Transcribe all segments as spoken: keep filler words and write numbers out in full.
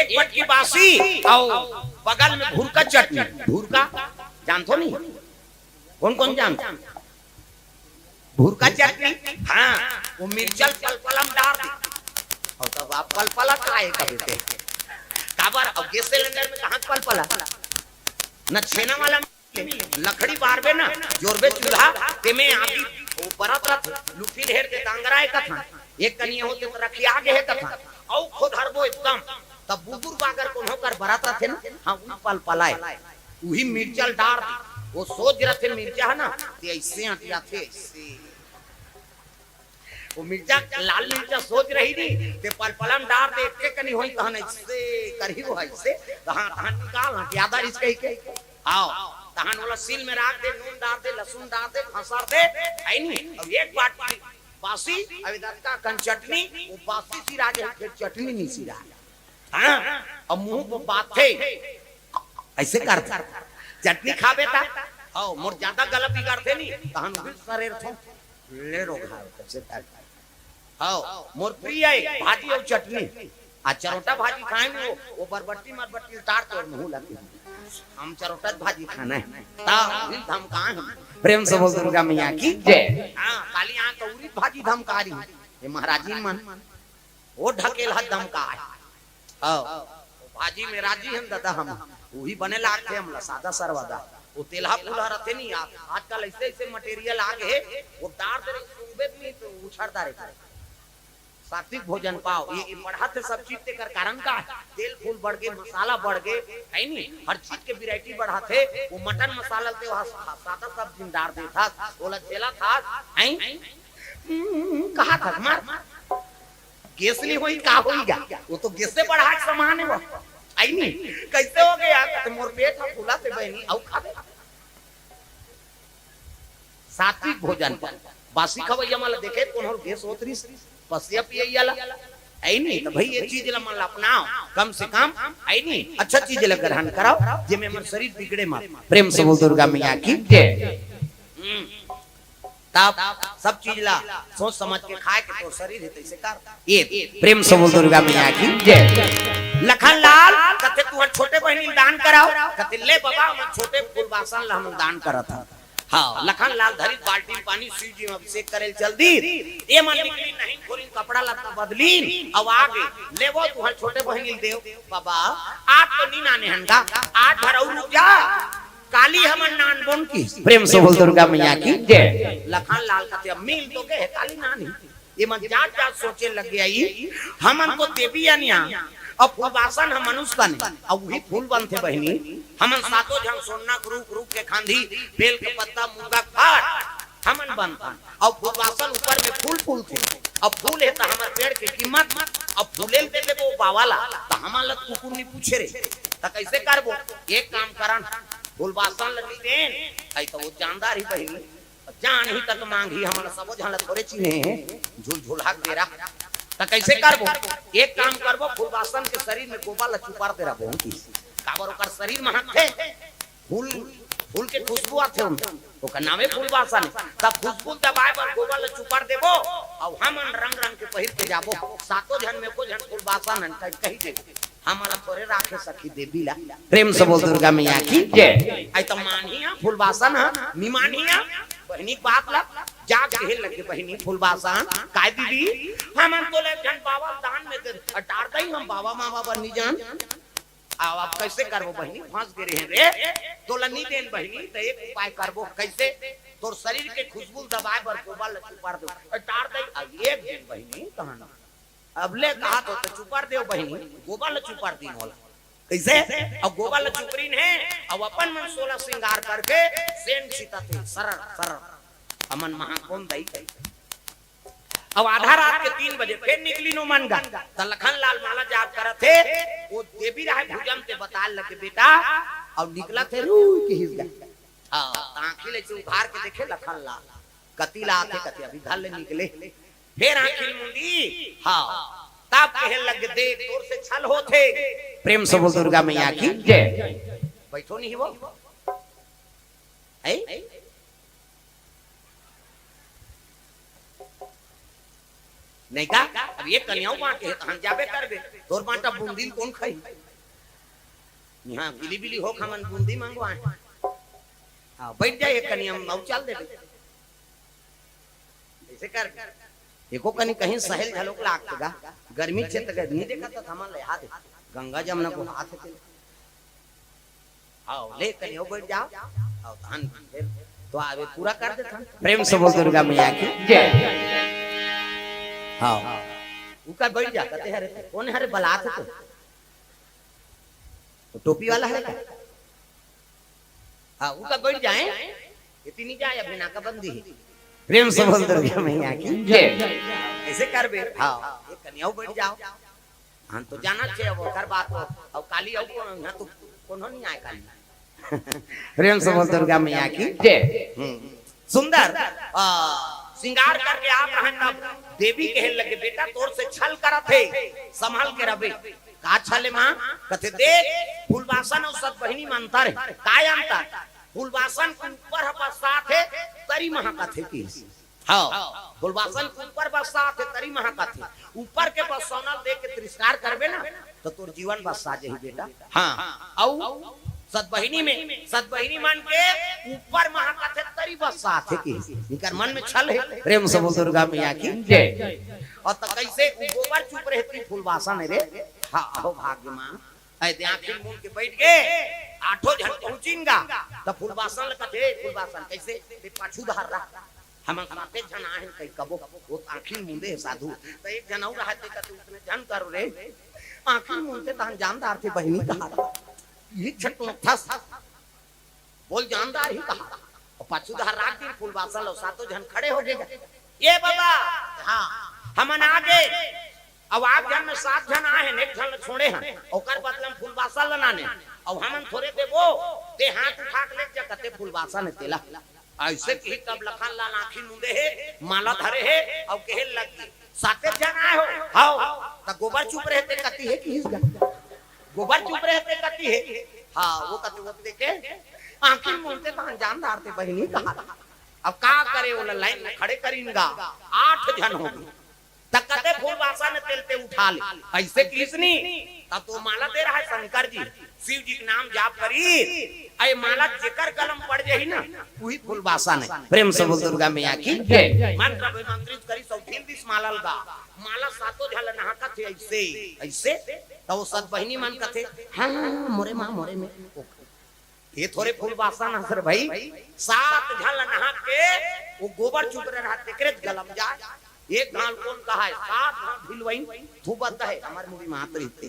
एक पटकी बासी अउ बगल में भुरका चटनी। भुरका जानथो नहीं? कौन कौन जानथो? भुरका चटनी। हाँ, वो मिर्चा ल पलपला में डार दे। अउ तब आप पलपला का हे कबे ते? काबर? अउ गैस सिलेंडर में कहाँ पलपला? न छेना वाला लकड़ी बारबे ना, जोरबे चूल्हा, तेमे आगी, वो बरत रथे, लुठी ल हेर के दांगरा हे कथन, एक कनिया होते तो रखिया गे हे कथन, अउ खोदरबो एकदम, तब बुबुर बागर कोनो कर बरत रथे ना, हाँ, उही पलपला हे, उही मिर्चा ल डार दे, वो सोज रथे मिर्चा हे ना, ते अइसे अंटियाथे, अइसे। वो मिर्चा, लाल मिर्चा सोज रही नी, ते पलपला में डार दे, एके कनी होही, तहन अइसे करही वो अइसे, तहन, तहन निकाल, हाँ, ज्यादा रिस कही के। आओ, तहन ओला सील में राख दे, नून डार दे, लहसुन डार दे, खसर दे, हे नी? अउ एक बाटी बासी, अउ दतका कन चटनी, वो बासी सिरा गे, फेर चटनी नहीं सिरा। हाँ, अउ मुंह को बात थे, अइसे कर दे। चटनी खाबे ता, आओ, मोर ज्यादा गला बिगड़थे नी, तहन उही सरेर थो। ले रो घाव, कइसे कर? हव, मोर प्रिय हे भाजी अउ चटनी। आ चरोटा भाजी खाए में वो, वो बरबट्टी मरबट्टी उतार तोर मुंह लगे। हम चरोटा भाजी खाना हे। ता उही धमकाए हम। प्रेम से बोल दुर्गा मैया की जय। हाँ, काली यहाँ तो उही भाजी धमका रही। ये महाराजी मन, वो ढकेल हाथ धमकाए। हव, भाजी में राजी हम दादा हम। उही बने लागथे हमला सादा सरवादा। वो तेलहा फूलहा रथे नी, आ-, आजकल अइसे अइसे मटेरियल आ गे हे, वो डार दे रही, सुनबे भी नहीं तो उछड़ता रहे। सात्विक भोजन पाव, ये, ये बढ़ाथे सब चीज, तेकर कारण का हे? तेल फूल बढ़ गे, मसाला बढ़ गे, हे नी? हर चीज के वैरायटी बढ़ाथे, वो मटन मसाला ते वहाँ सा-, सादा सब्जी में डार देथस, ओला झेलथस, हैं? हम्म, कहा था मार? गैस नहीं होही, का होही गा? वो तो गैस से बढ़ा के सामान हे वो। हे नी? कइसे हो गे? कथे मोर पेट ह फूलथे बहिनी, अउ खाबे। सात्विक भोजन पर बासी खवैया मन ल देखे, कोनो ल गैस होत रिस, पसिया पियैया ला। हे नी? त भई, ये चीज ला मन ला अपनाव, कम से कम, हे नी? अच्छा चीज ला ग्रहण करव, जेमे हमर शरीर बिगड़े मत। प्रेम से बोल दुर्गा मैया की जय। हम्म। तब सब चीज ला सोच समझ के खाए के तोर शरीर हे, तइसे कर। ये प्रेम से बोल दुर्गा मैया की जय। लखन लाल कथे, तुहर छोटे बहिनी ल दान करव। कथे, ले बाबा, हमन छोटे फूलबासन ला हमन दान करत हन। हाँ, लखन लाल धरिस बाल्टी में पानी, शिव जी में अभिषेक करे ल चल दिस। ये मन निकलिन, नहीं खोलिन, कपड़ा लत्ता बदलिन, अउ आ गे, ले वो तुहर छोटे बहिनी ल देव। बाबा, आज तो नी नाने हन गा, आज भर अउ रुक जा। काली हमन नानबोन की। प्रेम से बोल दुर्गा मैया की जय। लखन लाल कथे, अब मिल तो गे हे, काली नानी। ये मन जात जात सोचे लग गे, हमन तो देवी अन या, अउ फूलबासन ह मनुष्य तन, अउ उही फूल बनथे बहिनी। हमन सातों झन सोन्ना के रूख, रूख के खांधी, बेल के पत्ता, मुनगा के फर, हमन बनथन। अउ फूलबासन ऊपर में फूल फूलथे, अउ फूल हे त हमर पेड़ के कीमत, अउ फूले ल दे देबो बाबा ला, त हमन ल कुकुर नी पूछे रे। त कइसे करबो? एक काम करन, फूलबासन ल नी देन, अई त वो जानदार ही बहिनी, जानही तक मांगही, हमन सबो झन ल थोरे चिन्हे हे, झुलझुलहा के बेरा। त कइसे करबो? एक काम करबो, फूलबासन के शरीर में गोबर ल चुपर दे रहिबो, काबर ओकर शरीर महकथे, फूल, फूल के खुशबू आथे ओमा, ओकर नामे फूलबासन हे। त खुशबू दबाए बर गोबर ल चुपर देबो, अउ हमन रंग रंग के पहिर के जाबो, सातों झन में एको झन फूलबासन हन कहि, कहि देबो। हमन ला थोरे राखे सखी देवी ला। प्रेम से बोल दुर्गा मैया की जय। अई त मानही हा फूलबासन हा, नी मानही हा बहिनी के बात ला। जाके कहे लगे, बहिनी फूलबासन, काय दीदी, हमन तोला एक झन बाबा दान में दे, डार दई हम बाबा मामा बर नी जान। अब, अब कइसे करबो बहिनी, फंस गे रेहेन रे, तोला नी देन बहिनी, त एक उपाय करबो, कइसे? तोर शरीर के खुशबू दबाए बर गोबर ल चुपर दो, डार दई, अब एक दिन बहिनी, तहन अब ले कहा तो, तो चुपर देव बहिनी, गोबर ल चुपर दिन ओला। कइसे? अब गोबर ल चुपरिन हे, अब अपन मन सोलह श्रृंगार करके सेंट छितत हे, सरर, सरर। हमन महा कोन दई कही। अब आधा रात के तीन बजे फेर निकलिन ओ मन गा, त लखन लाल माला जाप करत हे, ओ देवी राय भुजम ते बताए लगे बेटा, अउ निकलत हे रुई के हिस गा। हाँ, त आँखी ले उघार के देखे लखन लाल, कति ला आथे, कति अभी घर ले निकले। फेर आँखी मुंदी, हाँ, तब कहे लग दे, तोर से छल होथे। प्रेम से बोल दुर्गा मैया की जय। बैठो नहीं वो। है? नहीं का? अब एक कनिया बांटे हे, तहन जाबे करबे। तोर बांटा बूंदी ल कोन खाही? इहाँ गिली बिली होके हमन बूंदी मंगवाए। हाँ, बैठ जा एक कनिया, अउ चल देबे। ऐसे कर, एको कनी कहीं सहेल झलोक लागत गा। गर्मी क्षेत्र के नहीं देखा तो थमा ले हाथ, गंगा जमुना को हाथ है। हाँ, ले कनी बैठ जाओ। हाँ, धान फिर तो आवे पूरा कर देथन। प्रेम से बोल दुर्गा मैया की। जय। हाँ, उका बैठ जा, कहते हरे, कौन हरे बलात है तो? तो टोपी वाला है क्या? हाँ, उका बैठ जाए। इतनी जाए, अभी नाकाबंदी है। प्रेम से बोल दुर्गा मैया की। जय। ऐसे करबे। हाँ, एक कनी अउ बैठ जाओ। हम तो जाना छे, अब ओकर बात हो। अब काली अउ कोनो, यहाँ तो कोनो नहीं आए काली। प्रेम से बोल दुर्गा मैया की। जय। हम्म। सुंदर, आ, श्रृंगार करके आप रहन तब देवी कहे लगे, "बेटा, तोर से छल करत हे, संभाल के रबे।" "का छल हे माँ?" कथे, "देख, फूलबासन अउ सतबहिनी में अंतर हे।" "काय अंतर?" "फूलबासन के ऊपर ह बस्सात हे, तरी महा कथे की।" हाँ, फूलबासन के ऊपर बस्सात हे, तरी महा कथे। ऊपर के बस्सौना ल देख के तिरस्कार करबे ना, तो तोर जीवन बस्सा जही बेटा। हाँ, अउ सतबहिनी में, सतबहिनी मन के ऊपर महा कथे, तरी बस्सात हे की। इनकर मन में छल हे। प्रेम से बोल दुर्गा मैया की। जय। अउ त कैसे उ गोबर चुप रहती फूलबासन रे। हाँ, अहो भाग्य माँ। ऐ दे आँखी मूंद के बैठ गे, आठों झन पहुँचिन गा। त फूलबासन ल कथे, "फूलबासन, कैसे? ते पाछू डहर रह। हमन साते झन आए हन कई कबो।" वो आँखी मूंदे हे साधु। त एक झन अउ रहा, ते कथे, "उसने झन करो रे। आँखी मूंदते तहन जान डारथे बहिनी कहा। ये छटुन थस।" बोल जानदार ही कहा। अउ पाछू डहर राख दिन फूलबासन ल, सातों झन खड़े हो गे। "ये बाबा, हाँ, हमन आ गे। अब आठ झन में सात झन आए हन, एक झन ल छोड़े हन, ओकर बदला में फूलबासन ल लाने। अब हमन थोरे देबो, ते हाथ उठा के ले जा, कते फूलबासन हे तेला।" ऐसे किही तब लखन लाल आँखी मूंदे हे, माला धरे हे, अउ कहे लग गे, "साते झन आए हो?" "हव।" "त गोबर चुप रहते कती हे किहिस गा?" "गोबर चुप रहते कती हे?" हाँ, वो कते वो देखे, आँखी मूंदते तहन जान डारथे बहिनी कहा। अब का करे, ओला लाइन में खड़े करिन गा, आठ झन हो गे। त कते फूलबासन तेल ते उठा ले, ऐसे किहिस नी। तब तो माला दे रहा है शंकर जी, शिव जी के नाम जाप करी, अये माला जेकर गला में पड़ जाही ना, वही फूलबासन हे। प्रेम से बोल दुर्गा मैया की जय। मंत्र अभिमंत्रित करी, सब ढील दिस माला लगा, माला सातों झन ल नहाकत हे ऐसे, ऐसे। त वो सत बहिनी मन कथे, "हाँ, हाँ, हाँ, मोरे माँ, मोरे में।" ये थोरे फूलबासन हस रे भाई, सात झन ल नहा के वो गोबर चुप रहा, तेकरे गला में जाए। एक घाल कोन कहा है, सात घाल ढिलवाइन धुबत हे, हमर मुड़ी मात रहिथे।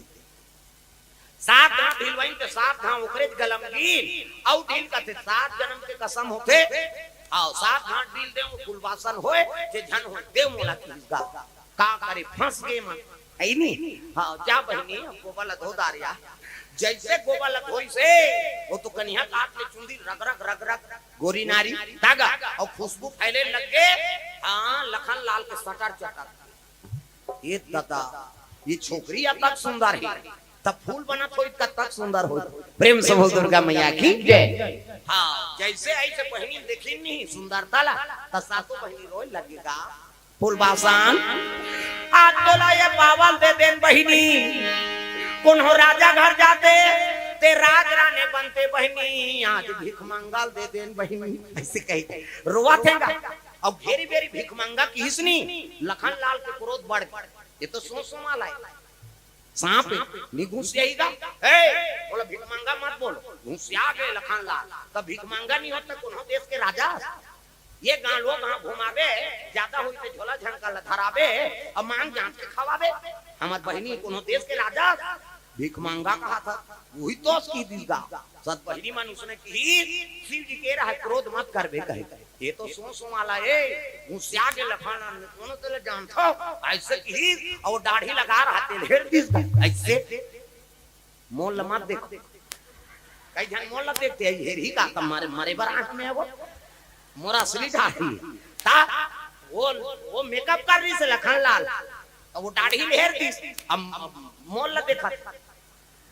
सात घाल ढिलवाइन के सात घाल ओकरे गला में गिन, अउ ढील कथे, सात जनम के कसम होथे, अउ सात घाल ढील देव, फूलबासन होय, जे झन होय, देव मोला किहिस गा। का करे, फंस गे मन। है नी? हाँ, जा बहिनी, अब गोबर ल धो डार या। जैसे गोबर ल धोइस हे, वो तो कनिहा काट के चुंदी रग रग, रग रग, गोरी नारी, तागा, अउ खुशबू फैले लग गे। हाँ, लखन लाल के सटर चटर। ये दादा, ये छोकरी अतक सुंदर हे, त फूल बनत होई, कतक सुंदर होई। प्रेम से बोल दुर्गा मैया की जय। हाँ, जैसे ऐसे बहिनी देखिन नहीं सुंदरता ला, त सातों बहिनी रोय लगे गा। फूलबासन, आज तोला ये पावल दे देन बहिनी, कोनो राजा घर जाते, ते राज राने बनते बहिनी, आज भीख मंगा ल दे देन बहिनी, ऐसे कही रोवत हे गा। अब घेरी बेरी भीख मंगा किहिस नी, लखन लाल के क्रोध बढ़ गे। ये तो सो सो माला हे, सांप हे, नी घुसियाही गा। ए, बोला भीख मंगा मत बोलो, घुसिया गे लखन लाल। त भीख मंगा नी होत त कोनो देश के राजा, ये गांव वो गांव घुमाबे, ज्यादा होई त झोला झनका ल धराबे, अब मांग जांच के खवाबे। हमर बहिनी कोनो देश के राजा, भीख मंगा कहा था, वही तो उसकी दी गा। सत बहिनी मन उसने किहिस, शिव जी के रहा क्रोध मत करबे कहे। ये तो सो सो माला हे, घुसिया गे लखन लाल, कोनो तेला जानथो, ऐसे किहिस, अउ दाढ़ी लगा रहा तेल हेर दिस, ऐसे। मोल ल मत देख। कई झन मोल ल देखते, "अई हेरही का, त मरे, मरे बर आंख में हे वो। मोर असली दाढ़ी।" त वो, वो मेकअप कर रहिस हे लखन लाल, त वो दाढ़ी ल हेर दिस, अब मोल ल देखत,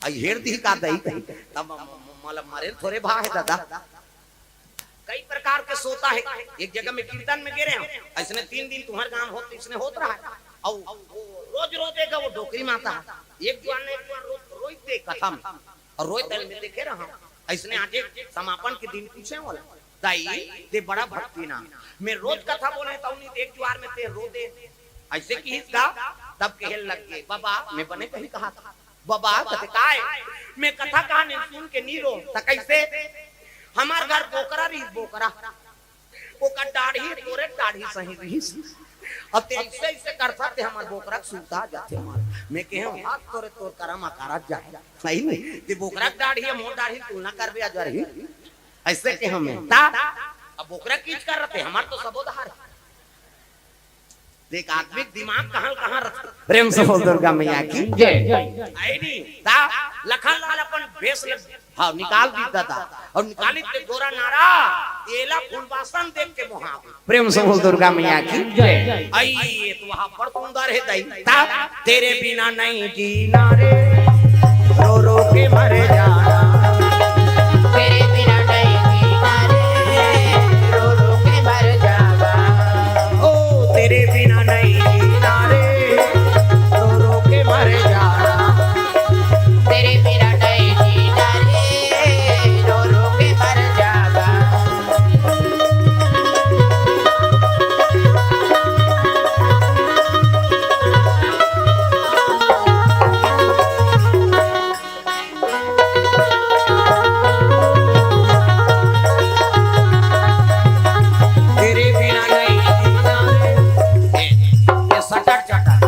"अई हेर दिही का दई?" तब म-, म-, मोला मरे ल थोरे भा हे दादा। कई प्रकार के सोता हे। एक जगह में कीर्तन में गे रहे हंव, अइसने तीन दिन तुम्हर गांव होत, अइसने होत रहा हे। अउ वो रोज रो देगा वो डोकरी माता। एक जुआर न एक जुआर रोज रोई दे कथा में। अउ रोई तल में देखे रहा। अइसने आज एक समापन के दिन पूछे वाला, "दाई, ते बड़ा भक्ति ना। मैं रोज कथा बोले तउ नहीं, एक जुआर में ते रो दे।" अइसे किहिस गा, तब कहे लग गे, "बाबा, मैं बने कहीं कहा था।" "बाबा," कथे, "काय?" "मैं कथा कहा नहीं सुन के नहीं रो।" "त कइसे?" "हमार घर बोकरा रहिस, बोकरा।" ओकर दाढ़ी तोरे दाढ़ी सही रहिस। अब ते अइसे अइसे करथा ते हमर बोकरा के सुरता आ जाथे मार। मैं कहे हाथ तोरे तोर करा मा कारत जाए। सही नहीं? ते बोकरा के दाढ़ी मोर दाढ़ी तुलना करबे आ जा रही। अइसे कहे मैं। ता अब बोकरा कीच कर रथे, हमर तो सबो धार हे। देख आदमी के दिमाग कहाँ कहाँ रथे। प्रेम से बोल दुर्गा मैया की। जय। आई नहीं? ता लखन लाल अपन भेस लग हाँ, निकाल दी दादा। अउ निकाली ते गोरा नारा, एला फूलबासन देख के मोहा गे। प्रेम से बोल दुर्गा मैया की। जय। आई, ये तो वहाँ पर सुंदर हे दाई। ता, तेरे बिना नहीं जीना रे, रो रो के मर जाना। तेरे बिना नहीं जीना रे, रो रो के मर जाना। ओ, तेरे बिना नहीं जीना रे, रो रो के मर जाना। तेरे बिना नहीं जीना रे, रो रो के मर जावा। तेरे बिना नहीं जीना रे। ये, ये सटर चटर,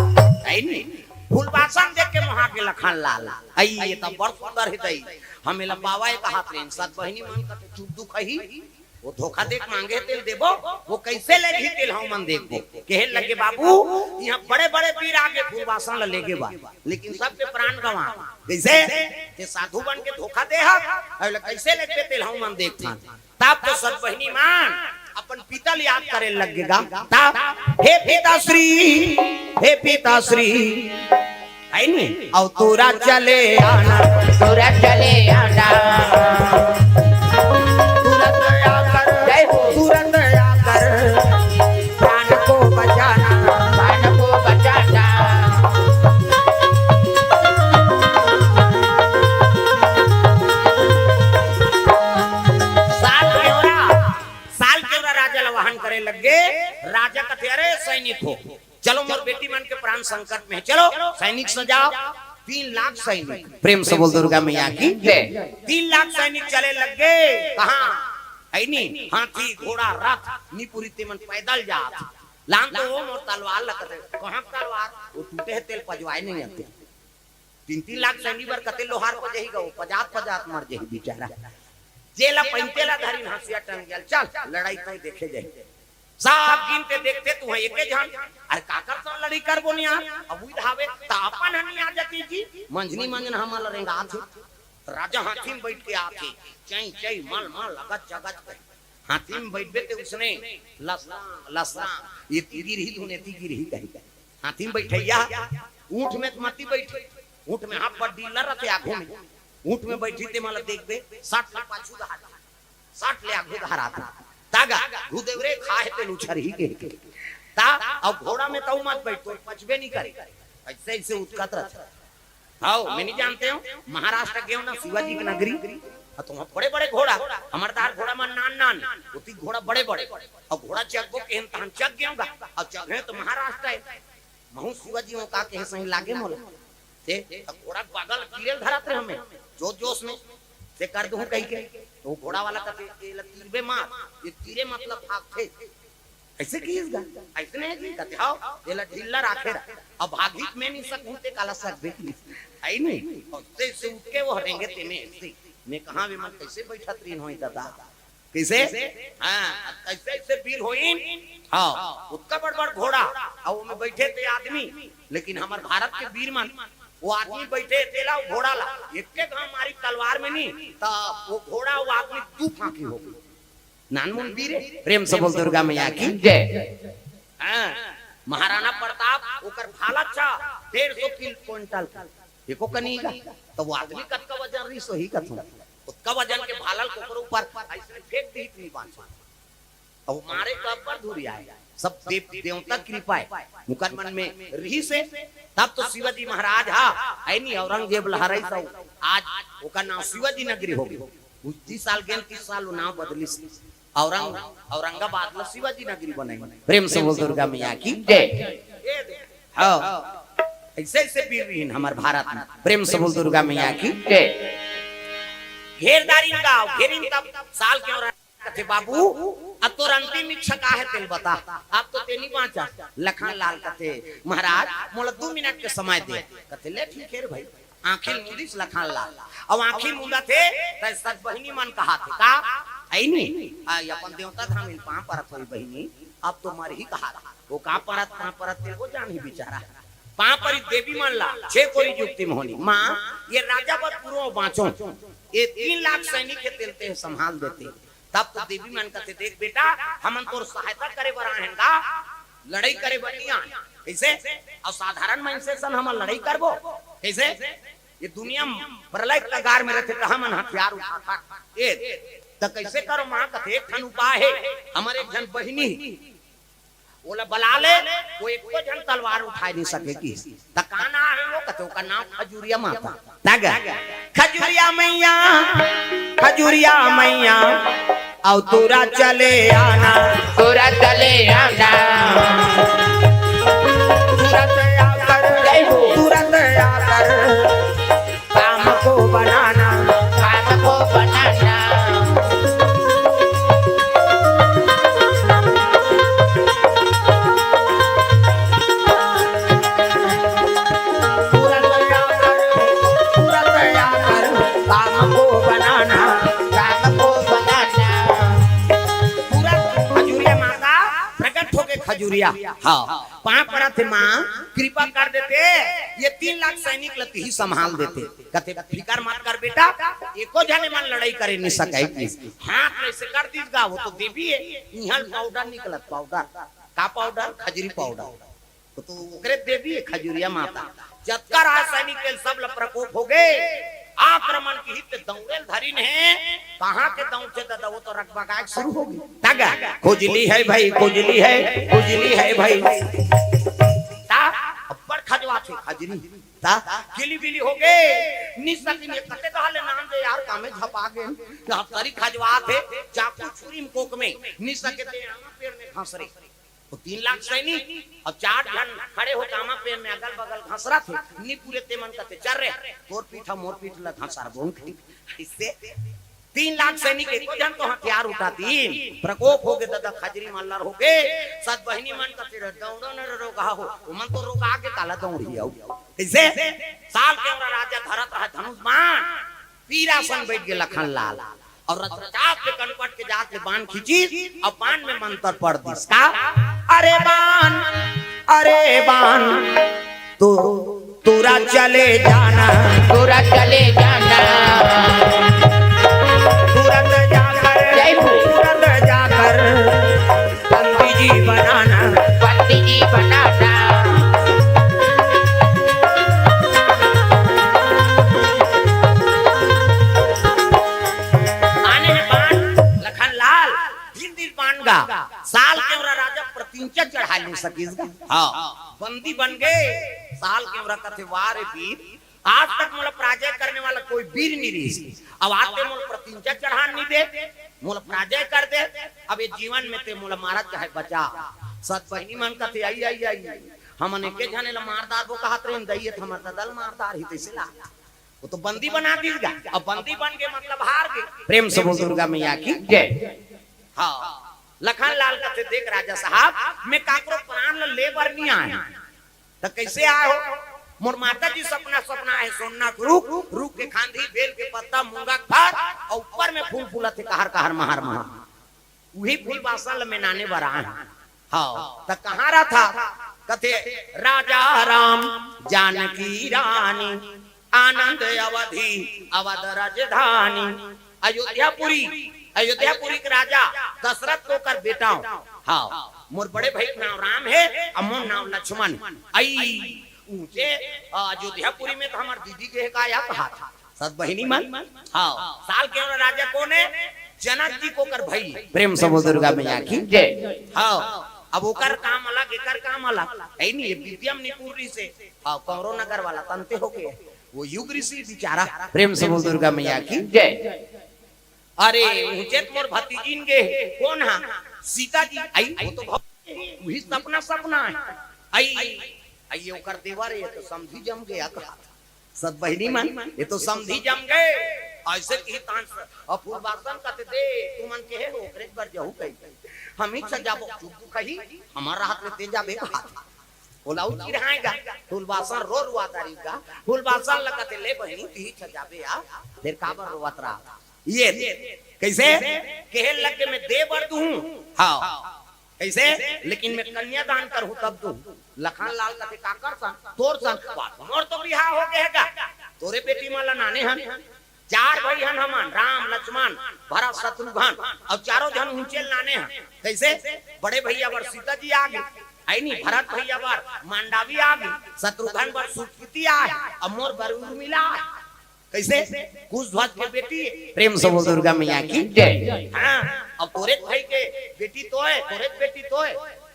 है नहीं? फूलबासन देख के मोहा गे लखन लाल। आई, ये तो बड़ सुंदर हे दाई। हम एला बाबा ए कहात रहेन, सत बहिनी मन कथे चुप दुख ही। वो धोखा देख मांगे तेल देबो, वो कइसे लेगही तेल हम मन देखबो। कहे लगे, "बाबू, यहाँ बड़े-बड़े बीर आगे फूलबासन ला लेगे बा, लेकिन सबके प्राण गंवा।" कइसे? ते साधु बन के धोखा दे हस, अउ एला कइसे लेगबे तेल हम मन देखथन। तब तो सब बहिनी मन अपन पिता ल याद करे लग गे गा। तब, "हे पिताश्री, हे पिताश्री," है नी? "अउ तुरत चले आना, तुरत चले आना, तुरत आकर, जय हो। तुरत आकर प्राण को बचाना, प्राण को बचाना।" साल के ओरा साल के ओरा राजा ल आह्वान करे लग गे। राजा कथे, "अरे सैनिक हो, चलो मोर बेटी मन के प्राण संकट में हे, चलो सैनिक सजाओ।" तीन लाख सैनिक। प्रेम से बोल दुर्गा मैया की। जय। तीन लाख सैनिक चले लग गे। कहाँ? है नी? हाथी, घोड़ा, रथ, निपुरी ते मन पैदल जात। लान तो वो मोर तलवार ल कथे। कहाँ तलवार? वो टूटे हे तेल पजवाए नहीं आते। तीन तीन लाख सैनी बर कते लोहार पजही गा, वो पजात पजात मर जही बेचारा। जेला पहिनते ला धरिन हंसिया टंग गेल, चल लड़ाई तो देखे जाही। सब गिनते देखते तू है एके झन, अरे काकर संग लड़ाई करबो निया, अब उई धावे, त अपन हनी आ जाती जी, मंझनी मंझन हमन ला रेंगात हे। राजा हाथी में बैठ के आथे, चई चई मल मल लगत जगत कही। हाथी में बैठबे ते उसने लसला लसला, ये ती गिरही धुन, ये ती गिरही कही। हाथी में बैठैया, ऊंट में त मती बैठी, ऊंट में हाथ पर डीलर रथे आगू में, ऊंट में बैठी ते मला देखबे, सट ले पाछू दहार, सट ले आगू दहार आथे। तागा, घुदेवरे खा हे ते लुछरही के। ता, अब घोड़ा में तऊ मत बैठ, तो पचबे नहीं करे। ऐसे ऐसे उतकत रथे। हव, मैं नहीं जानते हूँ, महाराष्ट्र गेंव ना शिवाजी की नगरी, अउ तुम बड़े बड़े घोड़ा, हमर दार घोड़ा मन नान नान, ओती घोड़ा बड़े बड़े, अउ घोड़ा चघबो केहेन तहन चघ गेंव गा, अउ चघे तो महाराष्ट्र हे, महू शिवाजी हो का कहे सही लागे मोला, ते अउ घोड़ा के बगल तीरे ल धरत रहे हमें, जोश जोश में, ते कर दूँ कही के, तो घोड़ा वाला कथे, "एला तीरबे मार, ये तीरे मतलब भागथे।" ऐसे किहिस गा, ऐसे नहीं जी, कथे, "हव, एला ढीला राखे रह। अब भागी त मैं नहीं सकूं, ते काला सकबे किहिस।" है नहीं? अउ ते से उठ के वो हरेंगे ते में ऐसे। मैं कहाँ वे मन कैसे बैठत रहिन होई दादा? कैसे? हाँ, कैसे ऐसे वीर होइन? हाँ, उतका बड़ बड़ घोड़ा, अउ ओमे बैठे ते आदमी, लेकिन हमर भारत के वीर मन, वो आदमी बैठे तेला, वो घोड़ा ला, एक के घाव मारी तलवार में नहीं, त वो घोड़ा, वो आदमी दू फांकी हो गई। नानमुन वीर हे। प्रेम से बोल दुर्गा मैया की जय। हाँ, महाराणा प्रताप ओकर भाला अच्छा डेढ़ सौ किल-, क्विंटल के। एको कनी का, तो वो आदमी कतका वजन रही सोही कथूं। ओतका वजन के भाला ल ओकर ऊपर ऐसे फेंक दी इतनी बांच। अउ मारे तो अब्बड़ धुरियाय, सब देव देवता कृपा हे। मुकन मन में रिहिसे, तब तो शिवाजी महाराज हा, अइनी औरंगजेब लहराइस अउ आज ओकर नाव शिवाजी नगरी हो गे। उस तीस साल गेन, तीस साल वो नाव बदलिस। औरंग-, औरंगाबाद ल शिवाजी नगरी बनाइन। प्रेम से बोल दुर्गा मैया की जय। हाँ, अइसे अइसे वीर रिहिन हमर भारत में। प्रेम से बोल दुर्गा मैया की जय। घेर डारिन गाँव, घेरिन तब साल के औरत कथे, "बाबू, अब तोर अंतिम इच्छा का हे, तेला बता, अब तो तें नइ बाँचस।" लखन लाल कथे, "महाराज, मोला दू मिनट के समय दे।" कथे, "ले ठीक हे रे भाई।" आँखी मूंदिस लखन लाल, अउ आँखी मूंदत हे, त सत बहिनी मन कहाथे, "का? अइनी? आ, ये अपन देवता धाम ल पाँव परत होही बहिनी, अब तो मरही," कहाथे। वो का परत, पाँव परत, तेला वो जानही बिचारा। पाँव परी देवी मन ला, छे कोरी जुगती मोहनी, "माँ, ये राजा बर पूरो बाँचो, ये तीन लाख सैनिक हे, तेला तें संभाल देते।" तब तो देवी मन कथे, "देख बेटा, हमन तोर सहायता करे बर आए हन गा, लड़ई करे बर नइ आए।" कइसे? अउ साधारण मनसे सन हमन लड़ई करबो? कइसे? ये दुनिया म प्रलय कगार में रथे, त हमन हथियार उठाथन। ए, त कइसे करो माँ? कथे, "एक ठन उपाय हे, हमर एक झन बहिनी हे, ओला बला ले, वो एको झन तलवार उठाय नइ सके।" कि त का नाव हे वो? कथे, "ओकर नाव खजुरिया माता।" तग खजुरिया मैया, खजुरिया मैया, अउ तुरत चले आना, तुरत चले आना, तुरत आकर, जय हो। तुरत आकर काम को बनाना, काम को बनाना। पूरा तैयार कर, पूरा तैयार कर, काम को बनाना, काम को बनाना। पूरा खजुरिया माता प्रकट होके खजुरिया, हाँ, पाँव परत हे, "माँ, कृपा कर देते, ये तीन लाख सैनिक ल तिही संभाल देते।" कथे, "फिकर मत कर बेटा, एको झने मन लड़ई करे नइ सकय।" हाथ में से कर दीस गा, वो तो देवी हे, इहाँ पाउडर निकलत, पाउडर। का पाउडर? खजरी पाउडर। वो तो ओकरे देवी हे, खजुरिया माता। जतका राज सैनिक हे, सब ल प्रकोप हो गे, आक्रमण किहिस ते दौड़े ल धरिन हे। कहाँ के दौड़थे ददा, वो तो रगबगाय के शुरू हो गे। तग खुजली हे भाई, खुजली हे, खुजली हे भाई। त अब्बड़ खजवाथे खजरी। त किली बिली हो गे, नइ सकिन, ये कते कहा ले नाम दे यार, कामे झपा गे। त हफ्तरी खजवाथे, चाकू छुरी म कोक में, नइ सके ते आमा पेड़ में घसरे। वो तीन लाख सैनिक अउ चार झन खड़े हो, आमा पेड़ में अगल बगल घसरत हे, नइ पूरे ते मन कथे, "चल रे, तोर पीठ ह मोर पीठ ल घसरबो।" अइसे तीन लाख सैनिक एको झन तो हथियार उठातिन, प्रकोप हो गे ददा, खजरी मल्लर हो गे, सत बहिनी मन कथे, "दौड़ो न रे रोगहा हो, ओमन तो रोगा गे, काला दौड़ही अउ।" कइसे? साल के औरा राजा धरत रहा धनुष बाण, पीरा संग बइठ गे लखन लाल। अउ रचरचात के कनपट के जात ले बाण खींचिस, अउ बाण में मंतर पढ़ दिस। का? अरे बाण, अरे बाण, तू तुरत चले जाना, तुरत चले जाना। तुरत जाकर, जय हो। तुरत जाकर पंडित जी बनाना, पंडित जी बनाना। आने में बाण लखन लाल, दिन दिन बाण गा। साल के औरा राजा प्रतिंचा चढ़ा ले सकिस गा। हाँ, बंदी बन गे। साल के औरा कथे, "वाह रे वीर, आज तक मोला पराजय करने वाला कोई वीर नइ रिहिस। अब आज ते मोला प्रतिंचा चढ़ान नइ दे, मोला पराजय कर दे। अब ये जीवन में ते मोला मारत चाहे बचा।" सत बहिनी मन कथे, "आई, आई, आई, हमन एके झने ला मार डारबो कहत रहेन, दई, ये त हमर ददा ल मार डारही, तइसे ला।" वो तो बंदी बना दिस गा। अब बंदी बन गे मतलब हार गे। प्रेम से बोल दुर्गा मैया की जय। हाँ, लखन लाल कथे, "देख राजा साहब, मैं काकरो प्राण ल ले बर नइ आय, त कइसे आय हो? मोर माता जी सपना, सपना हे सोन्ना के रूख, रूख के खांधी, बेल के पत्ता, मूंगा के फर, अउ ऊपर में फूल फूलत हे कहर कहर, महर महर। उही फूल बासन ल मेनाने बर आय हँव।" हाँ, त कहाँ रहिथस? कथे, "राजा राम जानकी रानी, आनंद अवधी अवध राजधानी।" अयोध्यापुरी, अयोध्यापुरी के राजा दशरथ के ओकर बेटा हँव। हाँ, मोर बड़े भाई के नाम राम हे, अउ मोर नाम लक्ष्मण। अई ऊँचे, अ, अयोध्यापुरी में त हमर दीदी गे हे का या कहाथे सत बहिनी मन। हाँ, साल के औरा राजा कोन हे? जनक जी के ओकर भई। प्रेम से बोल दुर्गा मैया की जय। हाँ, अब ओकर काम अलग, एकर काम अलग, है नहीं, ये विद्या में निपुण रहिसे। हाँ, कौरव नगर वाला तंते हो गए, वो युग ऋषि बिचारा। प्रेम से बोल दुर्गा मैया की जय। अरे, उचेत मोर भतीजिन गे, कोन हा? सीता जी। आई, वो तो बहुत, वही सपना, सपना है। आई, आई, ये ओकर देवर, ये तो समधी जम गया कहा। सब बहिनी मन, ये तो समधी जम गए। ऐसे की तान से, अब फुलबासन कथे दे, तुमन के हे, ओकरे बर जहू कही। हम ही सजाबो, चुप कही, हमारा हाथ में दे जाबे कहा। ओला उचिर हाय गा, फुलबासन रो रुआ तारी गा, फुलबासन लगत ले बहिनी, ती सजाबे आ, फिर काबर रोवत रहा? ये कैसे? कहे लग के मैं दे बर दूं, हाँ, कैसे? लेकिन मैं कन्यादान करहूं तब दूं। लखन लाल कथे का कर सन, तोर सन, बात मोर तो बिहाव हो गए गा, तोरे बेटी मन ला नाने हन, चार भाई हन हमन, राम, लक्ष्मण, भरत, शत्रुघ्न, अउ चारों झन उंचे नाने हन। कैसे? बड़े भैया बर सीता जी आ गे, आई नी, भरत भैया बर मांडवी आ गे, शत्रुघ्न बर सुकृति आ गे, अउ मोर बर उर्मिला आ गे। कैसे? कुशध्वज के बेटी। प्रेम से बोल दुर्गा मैया की जय। हाँ, अब तोरे भाई के बेटी तो है, तोरे बेटी तो है।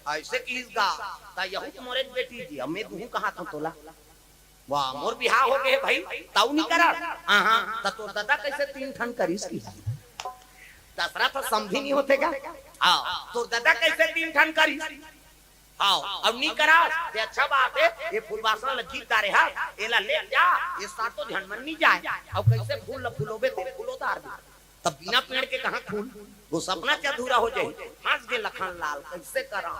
ऐसे किस गा, ता यहू तो मोरे बेटी जी, अब मैं दूं कहा था तोला। वाह, मोर बिहाव हो गए भाई, ताऊ नहीं करा। हाँ, हाँ, त तोर दादा कैसे तीन ठन करिस की? दशरथ समधी नहीं होते का? हाँ, तोर दादा कैसे तीन ठन करिस? हाँ, अब नहीं करा, ते अच्छा बात है, ये फुलबासन ल जीत डारे हा, एला ले जा, ये सातों झन मन नहीं जाए। अब कैसे फूल ल फुलोबे ते फूलो तार दे। तब बिना पेड़ के कहाँ फूल? वो सपना क्या अधूरा हो जाए? फंस गए लखन लाल, कैसे करा?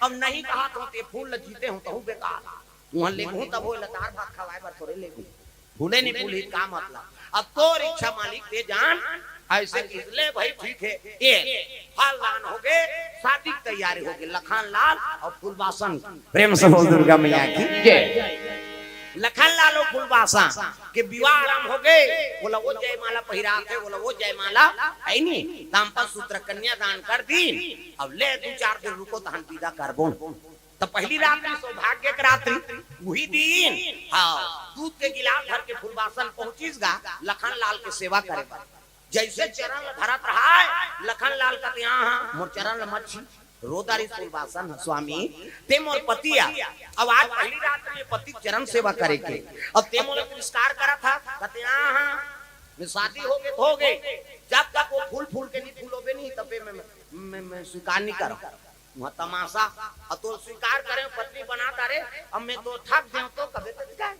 अब नहीं कहा तो ते फूल ल जीते हो तो बेकार। उहाँ लेगहूं तब वो लतार भात खवाए बर थोड़े लेगहूं। फूले नहीं फूली का मतलब? अब तोर इच्छा मालिक ते जान, ऐसे किस ले भाई ठीक है। ये फलदान हो गए, शादी की तैयारी हो गई। लखन लाल और फुलबासन। प्रेम से बोल दुर्गा मैया की जय। लखन लाल और फुलबासन के विवाह आरंभ हो गए। बोला वो जयमाला पहिरा थे, बोला वो जयमाला है नहीं, दाम्पत्य सूत्र कन्यादान कर दी। अब ले दो चार दिन रुको तो हम विदा करबो। त पहली रात्रि सौभाग्य के रात्रि, वही दिन, हाँ, दूध के गिलास धर के फुलबासन पहुंचिस गा लखन लाल के सेवा करे बर। जैसे चरण ल धरत रहा है, लखन लाल कथे, "हाँ, हाँ, मोर चरण ल मत छी, रो डारिस फुलबासन ह, स्वामी, ते मोर पति आ।" अब आज पहली रात्रि में पति के चरण सेवा करे के, अब ते मोला तिरस्कार करत हा, कथे, "हाँ, हाँ, मैं शादी हो गए तो हो गए, जब तक वो फूल फूल के नहीं फूलोबे नहीं, तबे मैं, मैं, मैं स्वीकार नहीं करूँ।" वहाँ तमाशा, अब तो स्वीकार करे, पत्नी बना तारे, अब मैं तो थक देव तो कबे तक जाए।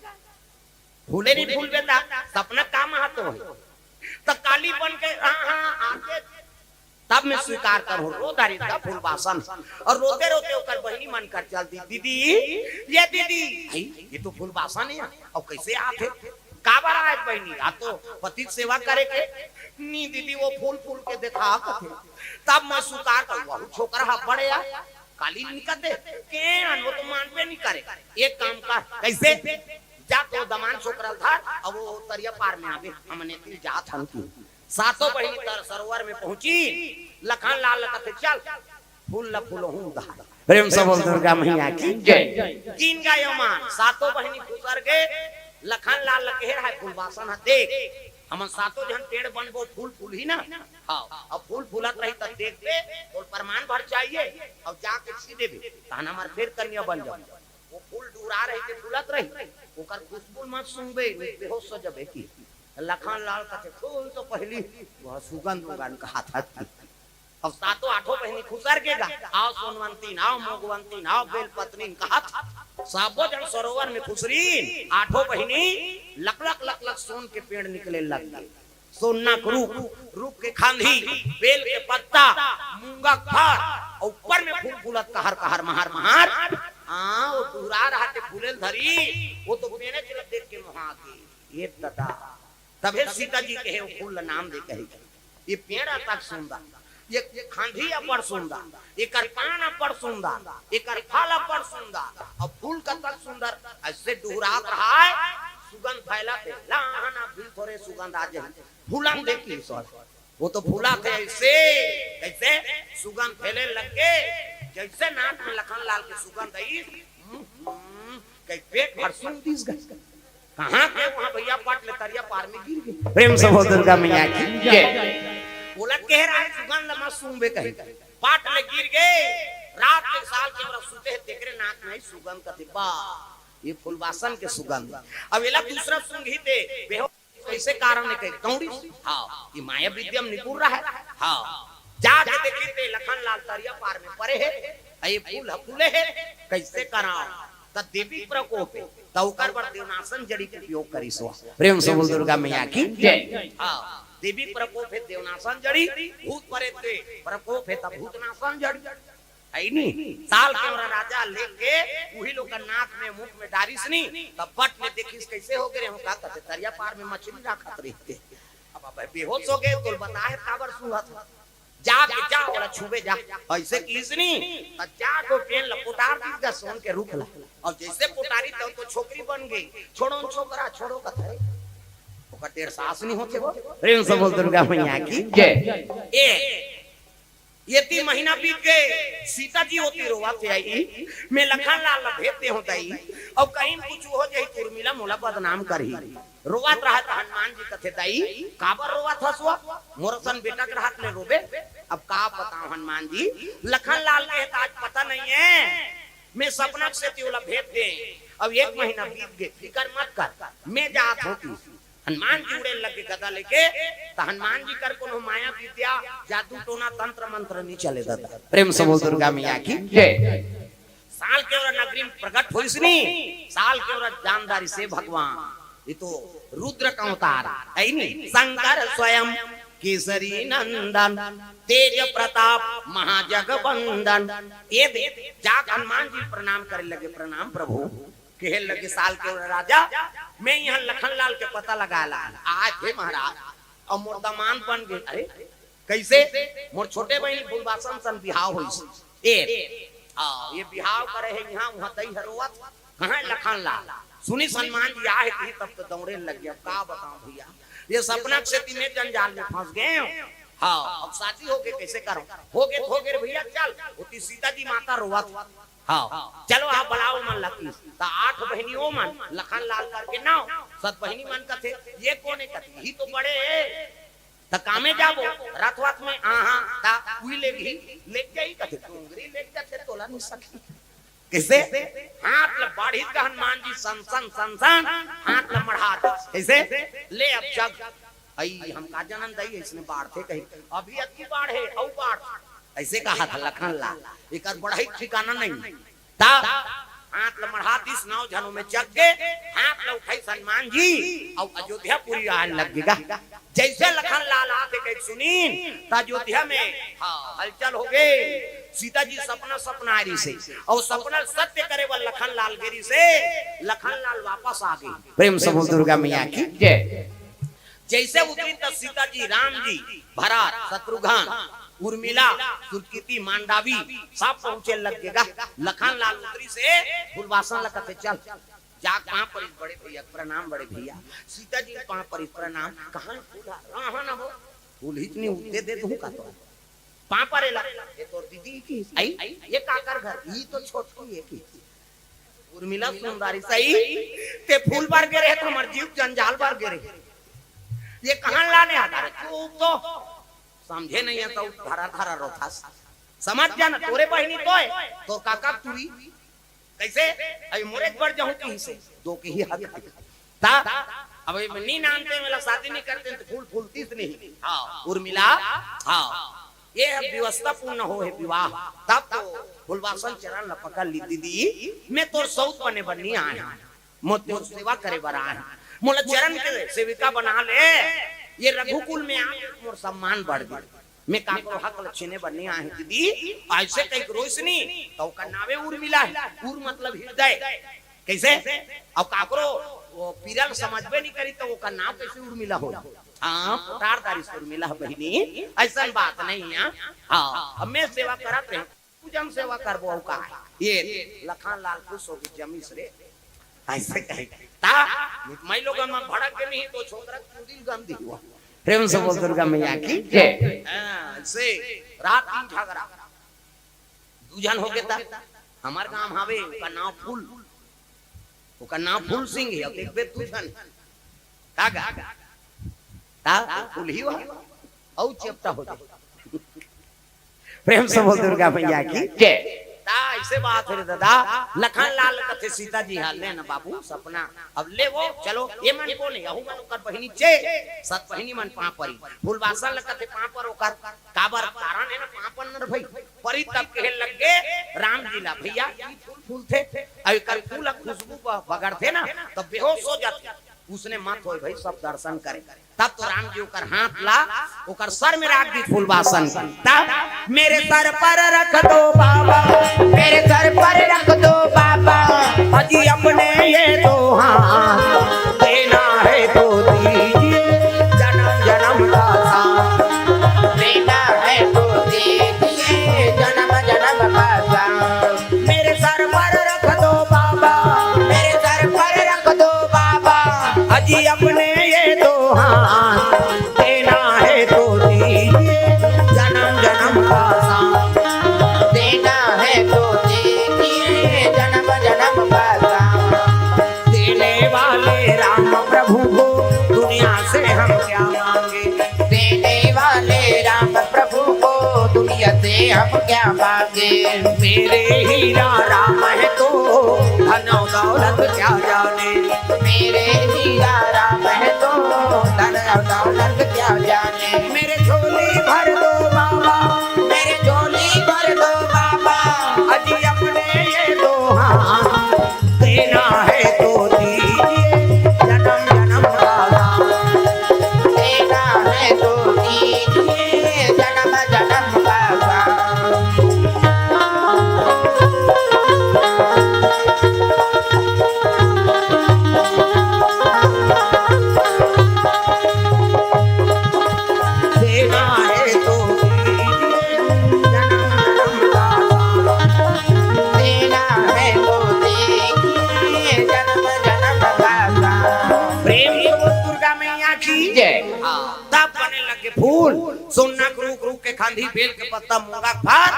फूले नहीं फूल बेटा, सपना काम हाथ तो है। तो काली बन के, हाँ, हाँ, आके तब मैं स्वीकार करूँ, रो डारिस गा फुलबासन। और रोते रोते ओकर बहिनी मन कर चल दी, "दीदी, ये दीदी, भाई, ये तो फुलबासन है, अब कैसे आत है?" "काबर आए बहिनी, आ तो पति के सेवा करे के।" "नी दीदी, वो फूल फूल के देखा कथे, तब मैं स्वीकार करूँ।" वहू छोकरा हा बड़े आ, काली निकल दे, के अन वो तो मानबे नहीं करे। एक काम कर, कैसे? जा तो दमान छोकरा ल धर, अब वो तरिया पार में आबे, हमने तिल जात हन की। सातों बहिनी तर सरोवर में पहुंची, लखन लाल कथे, "चल, फूल ल फूलोहूं उधार।" प्रेम से बोल दुर्गा मैया की जय। गिन गा ओमन, सातों बहिनी खुसर गे, लखन लाल ल कहे रहा फुलबासन ह, "देख, हमन सातों झन पेड़ बनबो, फूल फूलही ना?" हाँ, अब फूल फूलत रही त देखबे, तोर प्रमाण भर चाहिए, अब जाके सी देबे, तहन हमर फेर कन्या बन जाओ। वो फूल डुरा रही के फूलत रही, ओकर खुशबू मत सूंघबे, नहीं बेहोश हो जबे की। लखन लाल कथे, "फूल तो पहली वह सुगंध उगंध कहा था।" अब सातों आठों बहिनी खुसर के गा, "आओ सोनवंतीन, आओ मोगवंतीन, आओ बेलपत्नीन," कहा था। साबो जन सरोवर में खुसरीन, आठों बहिनी लक लक लक लक सोन के पेड़ निकले लग गए। सोना के रूख, रूख के खांधी, बेल के पत्ता, मूंगा के फर, और ऊपर में फूल फूलत कहर कहर महार महार। हाँ, वो डुरा रहा के फूले ल धरी, वो तो पेड़े चलत देख के मोहा गे। ये दादा, तभे सीता जी कहे, वो फूल ल नाम दे कहे, "ये पेड़ अतक सुंदर, ये खांधी अब्बड़ सुंदर, एकर पान अब्बड़ सुंदर, एकर फल अब्बड़ सुंदर, और फूल कतक सुंदर, ऐसे डुहरात रहा है, सुगंध फैलत है, लाहन अभी थोरे सुगंध आ जाए, फूलन देखी सर।" वो तो फूलत है ऐसे, कैसे सुगंध फैले लग के, जैसे नाक में लखन लाल के सुगंध आई, हम्म, हम्म, कई पेट भर सूंघ दिस गा। कहाँ के वहाँ भैया पट ले तरिया पार में गिर गए। प्रेम से बोल दुर्गा मैया की जय। बोलत के हे राहे सुगंध ल मत सूंघबे कही। पाट ले गिर गे, रात के साल के ओरा सुते हे, तेकरे नाक में सुगंध कथे, बा, ये फुलवासन के सुगंध। अब एला दूसरा सूंघी ते बेहोश, कैसे कारण हे कही, दौड़ी। हाँ, ये माया विद्या में निपुण रहा है। हाँ, जाके देखी ते लखन लाल तरिया पार में परे हे, अ ये फूल ह फूले हे, कैसे कराओ? त देवी प्रकोप हे, त ओकर बर देवनासन जड़ी के उपयोग करिस हो। प्रेम से बोल दुर्गा मैया की जय। हाँ, देवी प्रकोप हे, देवनासन जड़ी, भूत प्रेत के प्रकोप हे, त भूतनासन जड़ी। है नी? साल के ओरा राजा लेके उही लोग का नाक में, मुख में डारिस नी, तब बट में देखिस कैसे हो गे हो, का कहते, तरिया पार में मछली राखत रहिथे। अब, अब बेहोश हो गे, तो बता हे काबर सूंघत हो। जा के जा, ओला छुबे जा, ऐसे किहिस नी, त जा के पेन ल पोटार दिस गा सोन के रूख ला। अउ जैसे पोटारी त तो छोकरी बन गे, छोड़ो न छोकरा, छोड़ो कथे। ओकर डेढ़ सास नी होथे वो। प्रेम से बोल दुर्गा मैया की जय। ए, एती महीना बीत गे, सीता जी ओती रोवत हे, आई, मैं लखन लाल ला भेज दे हो दाई, अउ कहीं कुछ हो जाही त उर्मिला मोला बदनाम करही। रोवत रहा त हनुमान जी कथे, दाई, काबर रोवत हस वो? मोर असन बेटा के रहत ले रोबे। अब का बताओ हनुमान जी, लखन लाल के त आज पता नहीं है, मैं सपना के सेती ओला भेज दे। अब एक महीना बीत गे, फिकर मत कर, मैं जात हों कि हनुमान जी उड़े लगे गदा लेके, त हनुमान जी कर कोनो माया विद्या, जादू टोना, तंत्र मंत्र नी चले दादा। प्रेम से बोल दुर्गा मैया की जय। साल के ओरा नगरी में प्रगट होइस नी, साल के ओरा जान डारिस हे भगवान, ये तो रुद्र का अवतार है नी, शंकर स्वयं केसरी नंदन, तेज प्रताप महाजगवंदन। ये दे, जाके हनुमान जी प्रणाम करे लगे, प्रणाम प्रभु। कहे लगे साल के राजा, मैं यहाँ लखन लाल के पता लगा ला, आय हे महाराज, अउ मोर दमांद बन गे। अरे कैसे? मोर छोटे बहिनी फुलवासन सन बिहाव होइस। ए, आ, ये बिहाव करे हे यहाँ, उहाँ तई हर रोवत। कहाँ लखन लाल? सुनिस हनुमान जी आहे कि तब तो दौड़े लग गया। का बताओ भैया, ये सपना के सेती मैं जंजाल में फंस गए हूँ। हाँ, अब शादी हो गए, कैसे करो? हो गए, हो गए रे भैया, चल। ओती सीता जी माता रोवत। हाँ, चलो आप बुलाओ मन लकी। त आठ बहिनी ओ मन, लखन लाल करके नाव, सब बहिनी मन कथे, ये कोने कथे, ही तो बड़े है। त कामे जाबो, रथ वथ में आहा, त उही ले गही, ले जाही कथे, डोंगरी ले जाथे तोला नी सखी। कैसे? हाथ ल बाढ़िस गा हनुमान जी, सन सन, सन सन, हाथ ल मढ़ा दिस। कैसे? ले अब जग। अई, हम का जानन दाई, अइसने बाढ़थे कही। अभी अतकी बाढ़ हे, अउ बाढ़। ऐसे कहा था लखन लाल, एकर बढ़ई ठिकाना नहीं। ता हाथ ल मढ़ा दिस, नौ झनो में चक गे, हाथ ल उठाइस हनुमान जी, अउ अयोध्यापुरी आए लग गे गा। जैसे लखन लाल आथे कहिके सुनिन, त अयोध्या में, हाँ, हलचल हो गे। सीता जी सपना सपनाए रिहिसे, अउ सपना सत्य करे बर लखन लाल गे रिहिसे, लखन लाल वापस आ गे। प्रेम से बोल दुर्गा मैया की जय। जैसे उतरिन त सीता जी, राम जी, भरत, शत्रुघ्न, उर्मिला, सुतकीर्ति, मांडवी, सब पहुंचे लग गे गा। लखन लाल उतरिस हे, फुलवासन ल कथे, चल, जाके पाँव परिस बड़े भैया, प्रणाम बड़े भैया। सीता जी पाँव परिस, प्रणाम। कहाँ फूल हा? कहाँ न हो? फूल ही तो नहीं उठते दे तू का तो। पाँव परे ला, ये तोर दीदी की, आई, ये काकर घर, ये तो छोटकी है की। उर्मिला सुंदरी सही, ते फूल बर गे रहे त हमर जीव जंजाल बर गे रहे। ये कहाँ लाने आता रे? चुप तो, समझे नहीं है तो धरा धरा रोथस। समझ जा ना, तोरे बहिनी तो है, तोर काका तुरी। कैसे? अभी मोरे एक बार जाऊं कहीं से, दो के ही हक है। ता, अब ये नी नानते, मेला शादी नहीं करते तो फूल फूलतीस नहीं। हाँ, उर्मिला, हाँ, ये अब व्यवस्था पूर्ण हो हे विवाह, तब तो फुलवासन चरण ल पकड़ ली, दीदी, मैं तोर सौत बने बर नी आए हूँ, मैं तोर सेवा करे बर आए हूँ, मोला चरण के सेविका बना ले। ये रघुकुल में आके मोर सम्मान बढ़ गे, मैं काकरो हक ल छीने बर नी आए हूँ दीदी, ऐसे कहिके रोइस नी, त ओकर नावे उर्मिला हे। उर मतलब हृदय। कैसे? अब काकरो वो पीरा ल समझबे नी करी, त ओकर नाव कैसे उर्मिला हो? हाँ, पोटार डारिस उर्मिला बहिनी, ऐसन बात नहीं है। हाँ, अब मैं सेवा करत रहे, पूजन सेवा करबो, अउ का है? ये लखन लाल खुश हो के जमीस रे, ऐसे कहे। ता, मैं लोगन में भड़क के नहीं तो छोकरा के दिल गंदी हुआ। प्रेम से बोल दुर्गा मैया की जय। हाँ, ऐसे रात दिन झगड़ा, दू झन हो गे ता, हमर गांव हावे, ओकर नाव फूल, ओकर नाव फूल सिंह हे, अउ देखबे दू झन, का गा? ता, फूल ही हुआ। अउ चेपटा हो जाए। प्रेम से बोल दुर्गा मैया की जय। ता ऐसे बात हे रे दादा, लखन लाल कथे सीता जी हा, ले ना बाबू सपना, अब ले वो, चलो, ये मन को नहीं, अहू मन ओकर बहिनी चे, सत बहिनी मन पाँव परी, फूलबासन ल कथे पाँव पर ओकर, काबर कारण हे ना पाँव पर नर भई, परी तब कहे लग गे, राम जी ला, भैया, ई फूल फूलथे, अउ एकर फूल ह खुशबू ब-, बगरथे ना, तब बेहोश हो जाथे, उसने मत होय भई, सब दर्शन करे। तब तो राम जी ओकर हाथ ला ओकर सर में राख दी फूलबासन। तब मेरे सर पर रख दो बाबा, मेरे सर पर रख दो बाबा, अजी अपने ये दो हाथ, देना है तो दीजिए जन्म जन्म का साथ। देना है तो दीजिए जन्म जन्म का साथ। मेरे सर पर रख दो बाबा, मेरे सर पर रख दो बाबा, अजी अपने ये दो हाथ, देना है तो दीजिए जन्म जन्म का साथ। देना है तो दीजिए जन्म जन्म का साथ। देने वाले राम प्रभु को दुनिया से हम क्या मांगे? देने वाले राम प्रभु को दुनिया से हम क्या मांगे? मेरे हीरा राम है तो धन और दौलत क्या जाने। मेरे हीरा राम है तो धन और दौलत क्या जाने। मेरे झोली भर दो बाबा, मेरे झोली भर दो बाबा, अजी अपने ये दो हाथ, देना है तो दीजिए जन्म जन्म का दान। देना है तो दीजिए जन्म जन्म का दान। देना है तो दीजिए जन्म जन्म का दान। देना है तो दीजिए जन्म जन्म का दान। प्रेम से बोल दुर्गा मैया की जय। हाँ, तब बने लगे फूल, सोना के रूख, रूख के खांधी, बेल के पत्ता, मूंगा के फर,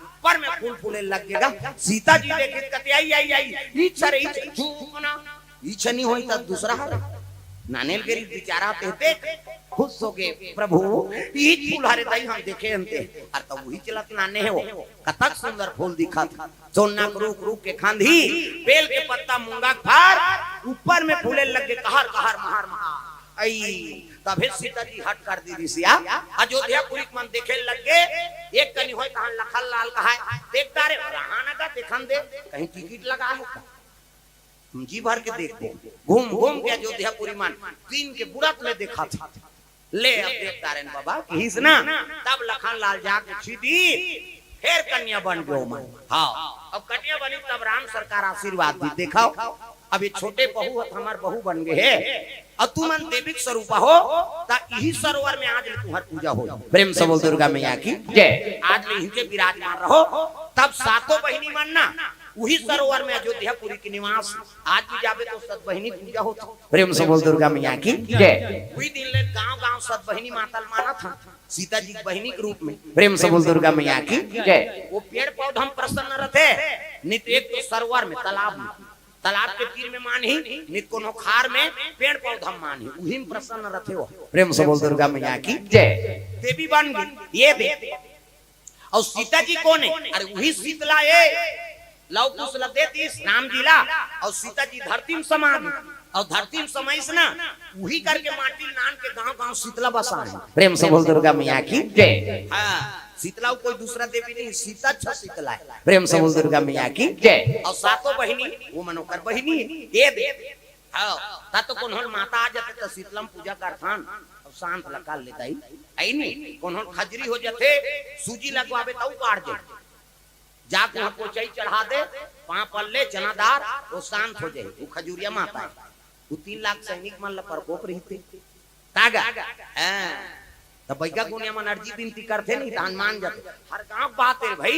ऊपर में फूल फूले लग गेगा। सीता जी देखे कते आई, आई, आई, ई छरे, ई छरे, झूकना, ई छनी होई त दूसरा हरे। नानेल गरीब बेचारा ते देख, खुश हो गए, "प्रभु, ई फूल हरे दई हम देखे हन ते।" अरे त वही चलत नाने हे वो, कतक सुंदर फूल दिखत। सोना के रूख, रूख के खांधी, बेल के पत्ता, मूंगा के फर, ऊपर में फूले लग गे, कहर, कहर, महार, महार। अई, तभे सीता जी हट कर दी रिसिया, अयोध्यापुरी के मन देखे लग गे, एक कनी होय तहां लखन लाल कहाय, देखता रे, रहा ना का देखन दे, कहीं टिकट लगा है का? हम जी भर के देखबो। घूम घूम के अयोध्यापुरी मन दिन के बुड़त ले देखत हे। ले अब देख तारेन बाबा किहिस ना, तब लखन लाल जाके छीदी, फेर कन्या बन गयो मन। हाँ, अब कन्या बनी तब राम सरकार आशीर्वाद दी। देखो, अब ये छोटे बहू हत हमर बहू बन गए हे, अउ तुमन देवी के स्वरूपा हो, त इही सरोवर में आज ले तुम्हर पूजा हो। प्रेम से बोल दुर्गा मैया की जय। आज ले इही जे विराजमान रहो, तब सातों बहिनी मन ना उही सरोवर में अयोध्यापुरी के निवास। आज भी जाबे तो सतबहिनी पूजा होथे। प्रेम से बोल दुर्गा मैया की जय। उही दिन ले गांव-गांव सतबहिनी माता ल मानत हन, सीता जी के बहिनी के रूप में। प्रेम से बोल दुर्गा मैया की जय। वो पेड़ पौधा में प्रसन्न रथे, नित एक तो सरोवर में, तालाब में, तालाब के तीर में मानही, नित कोनो खार में पेड़ पौधा में मानही, उही में प्रसन्न रथे वो। प्रेम से बोल दुर्गा मैया की जय। देवी बन गई, ये दे अउ सीता जी कोन हे? अरे उही सीतला ए, लव कुश ल दे दिस राम जी ला, अउ सीता जी धरती में समा गे, अउ धरती में समाइस ना, उही करके माटी ल नान के गांव-गांव सीतला बसाए। प्रेम से बोल दुर्गा मैया की जय। हाँ, सीतला कोई दूसरा देवी नहीं, सीता छ सीतला हे। प्रेम से बोल दुर्गा मैया की जय। अउ सातों बहिनी, वो मन ओकर बहिनी, ये दे। हाँ, त तो कोनो ल माता आ जाथे त सीतला म पूजा करथन, अउ शांत ल कर लेता ही। अई नहीं, कोनो ल खजरी हो जाथे, सूजी लगवाबे त उ काट दे। जा कुहाँ कोचई चढ़ा दे, पाँव पल्ले, चना दार, वो शांत हो जाए। वो खजूरिया माता हे। वो तीन लाख सैनिक मन ल प्रकोप रहिथे। तागा। हाँ। त बइगा गुनिया मन अर्जी बिनती करथे नहीं, त हनुमान जाथे। हर गांव बात हे भाई,